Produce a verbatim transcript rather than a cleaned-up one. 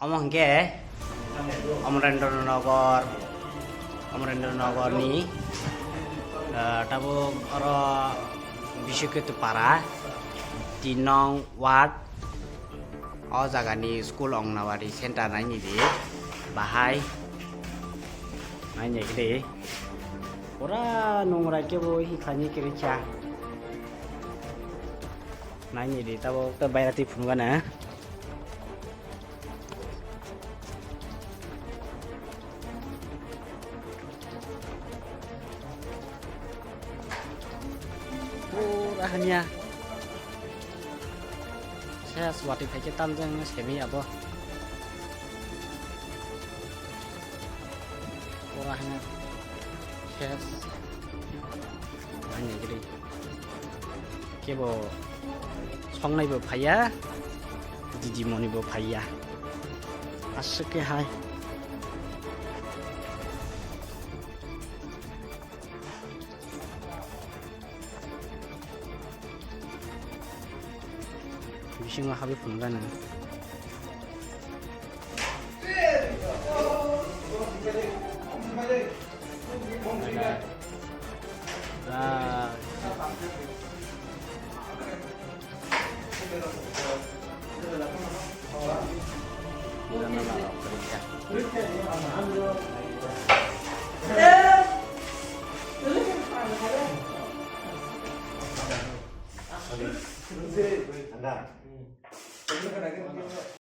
Omo hwnkhe Amarendra Nagar, Amarendra Nagarni, ah, tabuk oro Biswakirti Para, tin nong ward, o jagani school Anganwadi center naini di, bahai naini di, pura nungra kebo hikhani kiricha, naini di tabuk ta bairati phunukgana. Pura hamya. Ses watwi phaikhe tamjang semi abo. Pura hamya. Ses. Ani gede. Kebo songnaibo phaiya, didimonibo phaiya. Aswk khe hai. Bisingo habwi phunukgana.